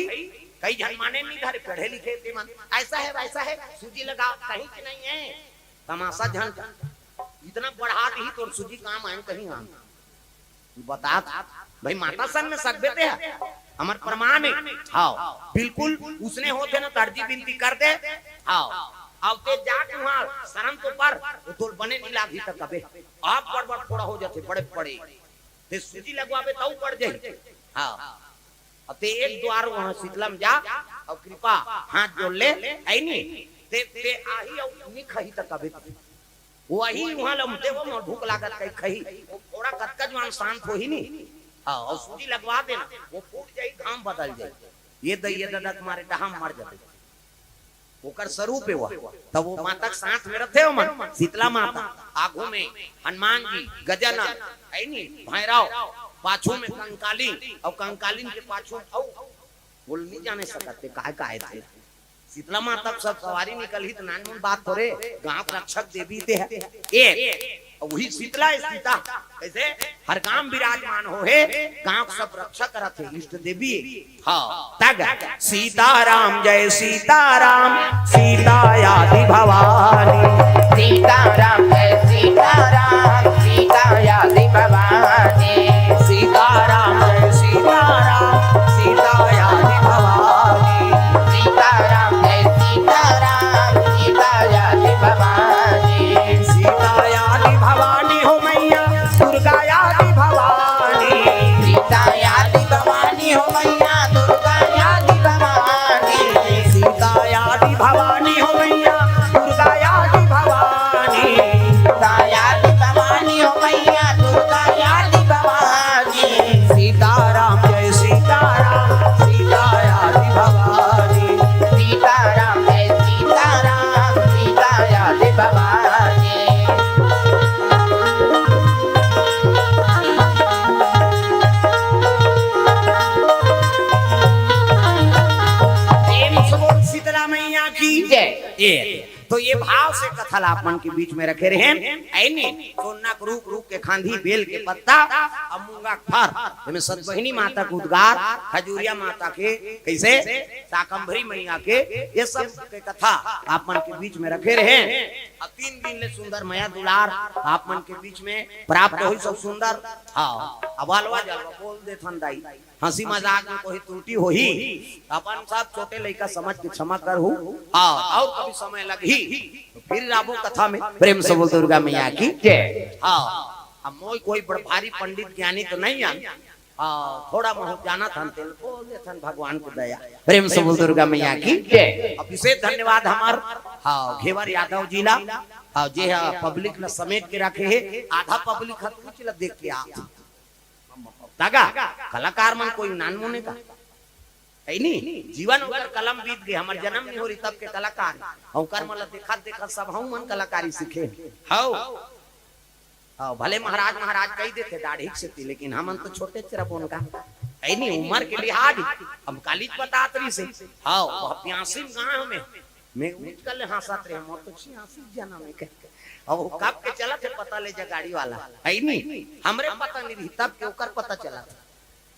कई झन माने नहीं धरे, पढ़े लिखे ते मन। ऐसा है, वैसा है, सूजी लगाओ, कहीं के नहीं है। तमाशा झन कर। इतना बढ़ा दी तोर सूजी काम आए कहीं हम। बतात भाई, माता सन में सकबे ते ह। हमर प्रमाण हे। हाँ, बिल्कुल उसने होथे ना, त अर्जी बिनती कर दे। हाँ, अब ते जा तुहां शरण तो पर, वो तोर बने नहीं लागी त कबे। आप बड़ बड़ फोड़ा हो जाथे, बड़े बड़े। ते सूजी लगवाबे तऊ पड़ जाही। हाँ, अब ते एक द्वार वहाँ शीतला म जा अउ कृपा हाथ जोड़ ले, है नी? ते ते आही अउ नी खही त कबे वही वहाँ लमते वो मोर भूख लागत कही खही। वो फोड़ा कतका जवान शांत होही नी। हाँ, अउ सूजी लगवा देना, वो फूट जाही, घाम बदल जाही। ये द ये ददक मारे डहाम मर जाते। ओकर स्वरूप हे वह। तब वो माता के साथ में रथे ओमन, शीतला माता, आगू में हनुमान जी, गजानन, है नी, भैरव, पाछू में कंकाली, अउ कंकालिन के पाछू में अउ बोल नी जाने सकत ते काय काय थे। शीतला माता के सब सवारी निकलही त नानमुन बात थोरे, गांव के रक्षक देवी ते है। एक, अउ वही शीतला हे, सीता, कैसे हर गांव विराजमान हो हे, गांव के सब रक्षा करत हे, इष्ट देवी। हाँ, तग सीताराम जय सीताराम, सीता यादि भवानी। सीताराम जय सीताराम, सीता यादि भवानी। सीताराम जय सीताराम, सीता यादि भवानी। सीताराम जय सीताराम, सीता यादि भवानी। सीता यादि भवानी हो मैया, दुर्गा यादि भवानी। सीता यादि भवानी हो मैया, दुर्गा यादि भवानी। सीता यादि भवानी हो मैया, दुर्गा यादि भवानी। सीता यादि भवानी हो मैया, दुर्गा यादि भवानी। सीताराम जय सीताराम, सीता यादि भवानी। सीताराम जय सीताराम, सीता यादि भवानी। प्रेम से बोल शीतला मैया की जय। ये तो ये भाव से कथा ला आप मन के बीच में रखे रहे हैं। ऐनी सोना के रूख, रूख के खांधी, बेल के पत्ता, अब मूंगा के फर, एमे सतबहिनी माता के उद्गार, खजूरिया माता के, कैसे शाकंभरी मैया के, ये सब के कथा आप मन के बीच में रखे रहे हैं। अब तीन दिन ले सुंदर मया दुलार आप मन के बीच में प्राप्त होई, सब सुंदर। हाँ, अब अलवा जलवा बोल देथन दाई, हंसी मजाक में कोई त्रुटि होही, अपन सब छोटे लइका समझ के क्षमा करहू। हाँ, अउ कभी समय लगही तो फिर आबो कथा में। प्रेम से बोल दुर्गा मैया की जय। हाँ, अब मोय कोई बड़ भारी पंडित ज्ञानी तो नहीं आन। हाँ, थोड़ा बहुत जानत हन तेल बोल देथन भगवान के दया। प्रेम से बोल दुर्गा मैया की जय। अब विशेष धन्यवाद हमर, हाँ, घेवर यादव जी ला, हाँ, जे हा पब्लिक ला समेट के रखे हे, आधा पब्लिक हा कुछ ला देख के आत। तगा कलाकार मन कोई नानमुने का है नी, जीवन ओकर कलम बीत गे, हमर जन्म नहीं हो रही तब के कलाकार, ओकर मन ला देखत देखत सब हम मन कलाकारी सीखे। हौ, हौ, भले महाराज महाराज कही देथे दाढ़ी के सेती, लेकिन हमन तो छोटे चरबोन का है नी, उम्र के लिहाज हम कालीज बतात रही से। हौ, वह प्यासी गांव में मैं उठ कर ले हंसत रहे, मोर तो छियासी जन्म में कह के। अब वो कब के चलत है पता ले जा गाड़ी वाला, है नी? हमरे पता नहीं रही, तब के ओकर पता चलत है।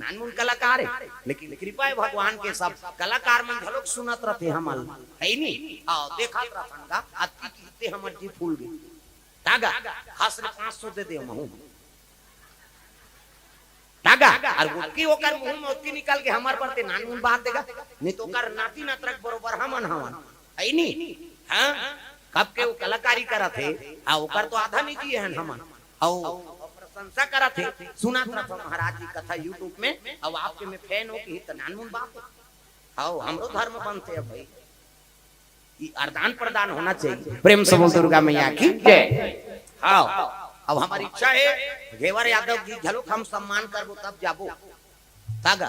नानमुन कलाकार है, लेकिन कृपा है भगवान के, सब कलाकार मन घलोक सुनत रहते हमन, है नी? आओ, देखत रहथन गा, अतकी कीते हमर जी फूल गए। तागा, हंस ले पाँच सौ दे दे महू। तागा, अउ ओतकी ओकर मुंह में ओतकी निकल के हमर बर ते नानमुन बात देगा, नहीं तो ओकर नाती नतरक बरोबर हमन हवन, है नी? हाँ, कब के वो कलाकारी करत हे, हाँ, ओकर तो आधा नहीं किए हन हमन, अउ प्रशंसा करत हे, सुनत रहत हो महाराज जी कथा YouTube में, अउ आपके में फैन हो कि त नानमुन बात, हाँ, हमरो धर्म बनते अब भाई। ई आदान प्रदान होना चाहिए। प्रेम से बोल दुर्गा मैया की जय। हाँ, अब हमारी इच्छा है घेवर यादव जी घलोक हम सम्मान करबो तब जाबो। तागा,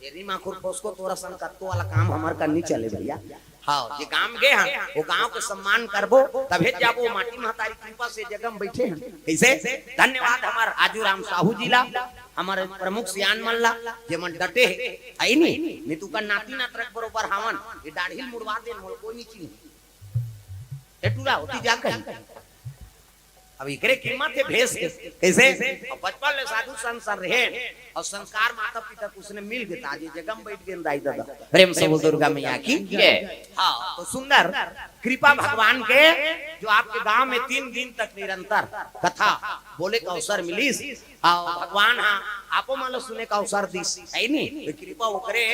ये रीमा खुरपोस को तोरा सन कत्तो वाला काम हमार का नहीं चले भैया। हाँ, जे गांव गे हन, वो गांव के सम्मान करबो, तभे जाबो, माटी महतारी कृपा से जगह में बैठे हन। कैसे? धन्यवाद हमार आजू राम साहू जी ला, हमारे प्रमुख सियान मन ला, जे मन डटे हे, है नी? नहीं तो का नाती नतरक बरोबर हावन, ये दाढ़ी मुड़वा दे, मोल कोई नहीं चीज। ए टूरा होती जा कहीं। अब एकरे कीमत है भेस के, कैसे? अब बचपन ले साधु संत सर रहे, अउ संस्कार माता पिता के उसने मिल गए, ताजे जगह में बैठ गए दाई दादा। प्रेम से बोल दुर्गा मैया की जय। हाँ, तो सुंदर कृपा भगवान के, जो आपके गांव में तीन दिन तक निरंतर कथा बोले का अवसर मिलिस, अउ भगवान हा आपो मन ला सुने का अवसर दिस, है नी? तो कृपा ओकरे,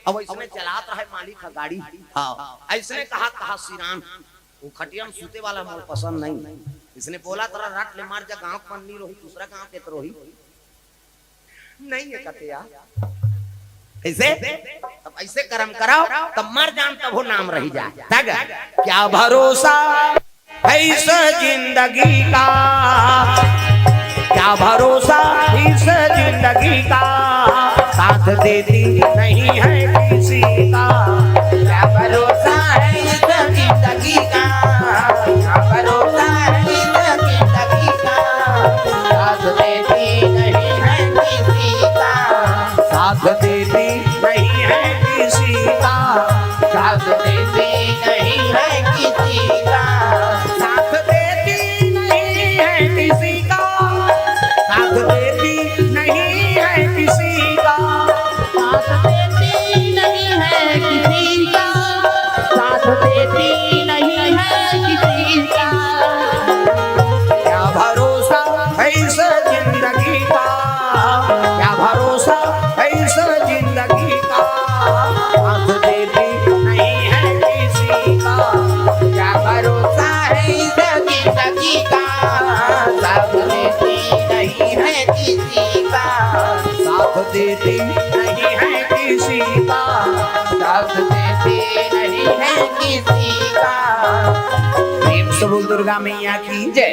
अब इसने चलात रहे मालिक हा गाड़ी। हाँ, ऐसने कहा, कहा सिरान, वो खटिया में सूते वाला मोर पसंद नहीं। इसने बोला, "तोरा रट ले, मर जा, गांव के मन नहीं रोही, दूसरा गांव के तो रोही।" नहीं है कते यार। कैसे? तब ऐसे कर्म कराओ, तब मर जान तब वो नाम रही जाए। तग क्या भरोसा है इस जिंदगी का, क्या भरोसा इस जिंदगी का, साथ देती नहीं है किसी का। क्या भरोसा है इस जिंदगी का, क्या भरोसा है इस जिंदगी का, साथ देती नहीं है किसी का, साथ देती नहीं है किसी का, साथ देती नहीं है किसी का, साथ देती नहीं है किसी का, साथ देती नहीं है किसी का, साथ देती नहीं है किसी का, साथ देती नहीं है किसी का। क्या भरोसा है इस जिंदगी का, क्या भरोसा है इस जिंदगी का, साथ देती नहीं है किसी का। क्या भरोसा है इस जिंदगी का, साथ देती नहीं है किसी का, साथ देती नहीं है किसी का, साथ देती नहीं है किसी का। प्रेम से बोल दुर्गा मैया की जय।